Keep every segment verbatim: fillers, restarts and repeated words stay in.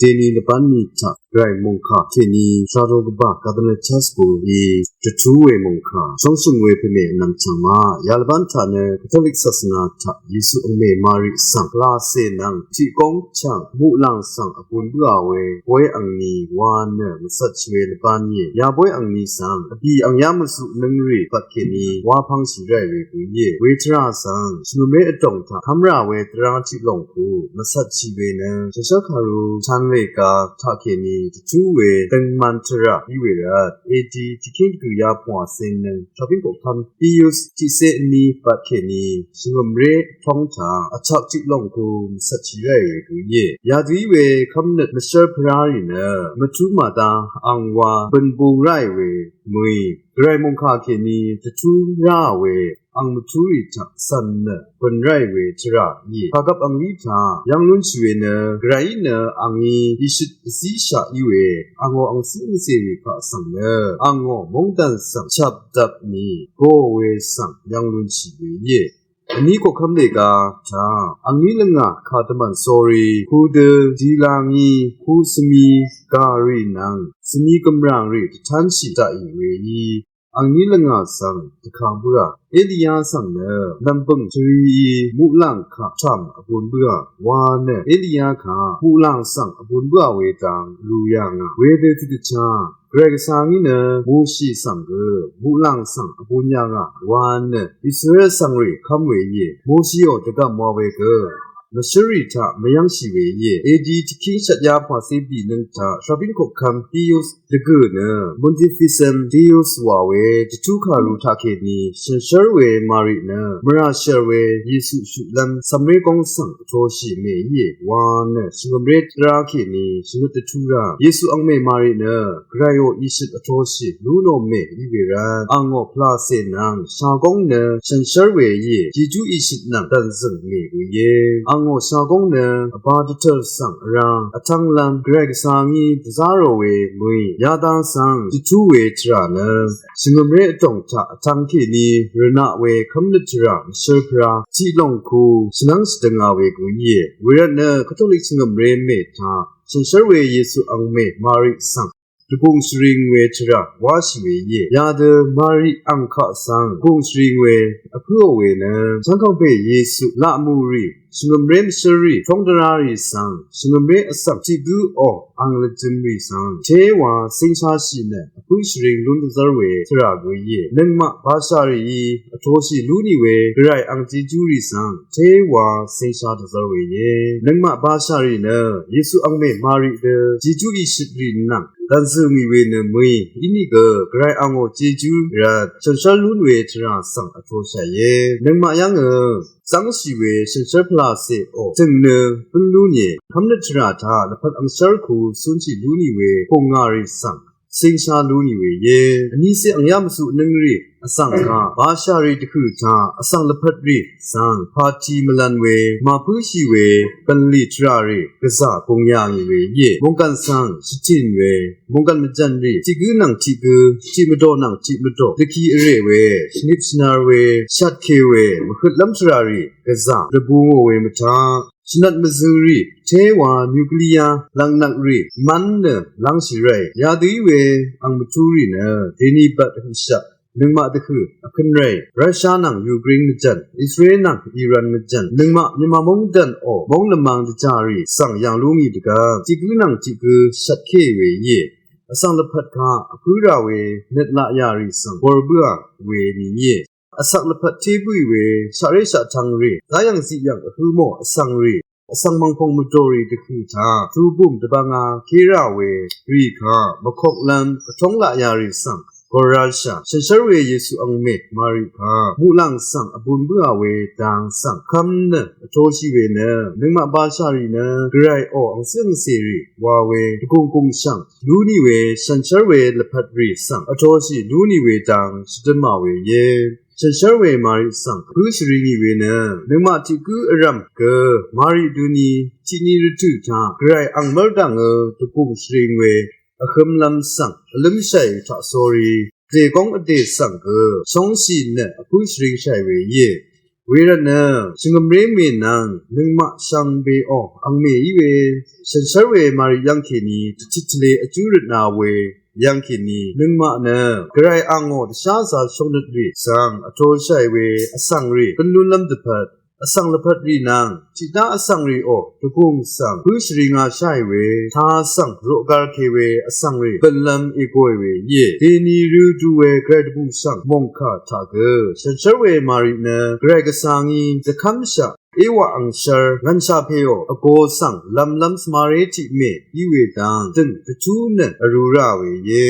Deni lvbán ni taq Gvray mòngkà kèní shvraro gvbà Cardinal Charles Borromeo í dvtú we mòngkà shóngshø̀ng we pvmè vnvm chv̀ng ma. Ya lvbán taq nø Katolik sasvna taq Yesu angmè Mari svng lacè nvng tiq góng chv̀ng muqlàng svng vbun bǿà we bóy angni wa nø mvcvtshì we lvbán íe. Ya bóy angni svng vbì ang yá mvzuq nǿngrì bvt kèní wa pvngshì ráì we gø íe. We tvrà svng shvngø̀mré vdòng taq kv́mrà we tvrà tiq lòng ku mvcvtshì we nø shvshv́ kàru tanlè ga taq kèní dvtú we døngman tvrà í we rvt A D tiqkíng dvgø̀ ya pvngwà cé nøng shvbíng koqkv́m Pius tiqcé vní bvt kèní shvngø̀mré vtóng taq vchak tiq lòng ku mvcvtshì ráì we gø íe. Yadø í we kv́mnøt mvshv́r pvrá rì nø mvtú màdá ang wa bø̀n bung ráì we mø̀í Gvray mòngkà kèní dvtú ráà we ang mvtúrì taq cv̀n nø bø̀n ráì we tvrà íe. Kàgvp angní taq yv́ng lúnshì we nø Gvrayí nø angí ìshøt vzíshaq í we angò angcǿ angcèrì kaq svng nø angò móngdàn svng chapdvp ni go we svng yv́ng lúnshì we íe. Vní koqkv́m lèga taq angní lvngà kàdvmv̀n sórí kudø dila ngí ku svmi gàrì nvng svmi gv̀mràngrì dvtánshì daqì we í angní lvngà svng dvkang bǿà. Eliya svng nø nv̀mbø̀ng tvrií muqlàng kaq tv̀m vbun bǿà wa nø Eliya kaq muqlàng svng vbun bǿà we dang lù yà ngà. Wedø tiqdvchá Gvray Gvsvngí nø Moshi svng gø muqlàng svng vbun yà ngà wa nø Israel svngrì kv́m we íe. Moshiò dvgv̀m wa we gø mvshǿrrì taq mvyv́ngshì we íe. A D tiqkíng shvt ya pvngwà cé bì nøng taq shvbíng koqkv́m Pius dvgø̀ nø Pontificem Deus wà we dvtú kàru taq kèní shànshér we Mari nø mvrà shèr we Yesu shøqlv́m cv̀mré góng svng vtoshì mè íe wa nø shvngø̀mré tvrá kèní shvngøt dvtú rá Yesu angmè Mari nø Gvrayò ìshøt vtoshì lú nò mè í we rvt angò pvlacè nvng shagóng nø shànshér we íe. Jejú ìshøt nvng dv̀nzø̀ng mè we íe. Angò shagóng nø vbā dvtø̀l svng vrá vtv́nglv́m Gvray Gvsvngí dvzá rò we mø̀í yadang svng dvtú we tvrà nø shvngø̀mré vdòng taq vtv́ng kèní rvnaq we kv́mnøt tvrà mvshǿr pvrá tiq lòng ku shvnv́ng shvdønga we gø íe. Wervt nø Katolik shvngø̀mré mè taq shànshér we Yesu angmè Mari svng dvgùng shvring we tvrà wáshì we íe. Yadø Mari ang kaq svng dvgùng shvring we vpǿò we nø shvngkàngpè Yesu laqmù rì shvngø̀mré mvshǿrrì tóng dvrá rì svng shvngø̀mré vsvng tiq gǿ ò ang lvjø̄m rì svng téwa cingshashì nø vpǿ shvring lún dvzv́r we tvrà gø íe. Nøngmaq bashà rìí vtoshì lú nì we Gvray ang Jejú rì svng téwa cingsha dvzv́r we íe. Nøngmaq bashà rì nø Yesu angmè Mari dø Jejú ìshøt rì nvng dv̀nzø̀ mì we nø mø̀í ínìgø Gvray angò Jejú rvt shànshér lún we tvrà svng vtoshàìe. Nøngmaq yv́ngø zv́ngshì we shànshér pvlacè ò dø̀ng nø bǿn lú nìe. Kv́mnøt tvrà taq lvpat angshv́r ku cúnshì lú nì we pùngà rì svng cingsha lú nì we íe. Vnícé ang yá mvzuq nǿngrì vsvng kaq bashà rì dvhø̀ taq vsvng lvpat rì svng pati mvlv̄n we màpǿshì we bv̀nlì tvrà rì gvzà gung yà ngì we íe. Mònggv̀n svng shvtìn we mònggv̀n mvjv̀n rì tiq gǿ nvng tiq gǿ tiq mvdò nvng tiq mvdò dvki vrè we shvnip shvnar we shvtke we mvhøtlv́m tvrà rì gvzà dvbù ngò we mvtaq shvnvt mvzø̄ rì téwa nuclear lv̀ngnvk rì mv́n nø lv́ngshì ráì. Yadø í we ang mvtú rì nø dèni bvt høqshaq nøngmaq dvhø̀ vkø̄n ráì Russia nvng Ukraine mvjv̀n, Israel nvng Iran mvjv̀n, nøngmaq Myanmar móngdàn ò móng lvmang dvjà rì svng yv̀ng lú ngì dvgvp tiq gǿ nvng tiq gǿ shvtké we íe. Vsvng lvpat kaq vpǿ rà we nøt laq yà rì svng bor bǿà we ni íe. Vsak lvpat té bǿì we shaqré shaqtvng rì záyv̀ng ziq yv̀ng vhø̄ mò vsvng rì vsvng mv̀ngpòng mvdòrì dvhø̀ taq tubùm dvbvnga ké rà we rì kaq mvkoklv́m vtóng laq yà rì svng gòralshà shànshér we Yesu angmè Mari kaq muqlàng svng vbun bǿà we dang svng kv́m nø vtoshì we nø nøngmaq bashà rì nø Gvray ò angcǿ angcè rì wa we dvgùng gùng shv̀ng lú nì we shànshér we lvpat rì svng vtoshì lú nì we dang shvdømà we íe. Shànshér we Mari svng vpǿ shvri ngì we nø nøngmaq tiq gǿ vrv̀m gø Mari duni tiqni rvtø̀ taq Gvray ang mv́rdv̀ngø dvgùng shvring we vhømlv́m svng vlǿmshàì taqsórí dègóng vdè svng gø shóngshì nø vpǿ shvringshàì we íe. Wervtnø shvngø̀mré mè nvng nøngmaq shvngbeò angmè í we shànshér we Mari yv́ngkèní dvtit tvle vjú røtna we yv́ngkèní nøngmaq nø Gvray àngó dvsházā shóngnøt rì svng vtōsháì we vsvng rì gønlúnlv́m dvpvt vsvng lvpat rì nvng tiqdá vsvng rìò dvgùng svng bǿshvri ngasháì we tā svng roqgarke we vsvng rì bø̀nlv́m ègōì we íe. Dèni rø du we Gvray dvbù svng mòngkà taq gø shànshér we Mari nø Gvray gvsvng í dvkv́mshaq éwaq angshv́r ngv̀nshaq pèò vgō svng lv̄mlv́m svmaré tiq mè í we dvng dø̀ng dvtú nø vrū rà we íe.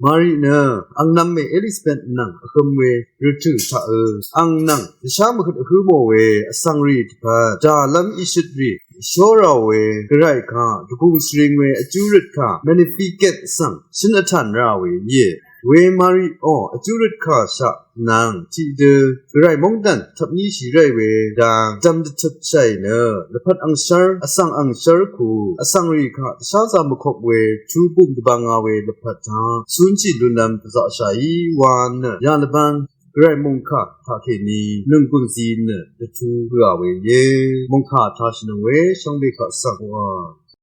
Mari nø angnv̄m mè Elisabet nvng vhø̄m we rvtø̀ taq ø ang nvng dvshá mvhøt vhǿ mò we vsvng rì dvpvt dàlv́m ìshøt rì shó ràò we Gvray kaq dvgùng shvring we vjú røt kà Magnificat svng shǿn vtàn rà we íe. We Mariò vjú røt kà shaq nvng tiqdø Gvray móngdàn tvpní shì ráì we dang dvm dvtøpshàì nø lvpat angshv́r vsvng angshv́r ku vsvng rì kaq dvsházā mvkok we tubùng dvbvnga we lvpat taq cúnshì lúnlv́m dvzaqshàí wa nø yalvbán Gvray mòngkà taqkèní nønggùn zi nø dvtú høà we íe. Mòngkà tashìnøng we shvngbe kaq svng wa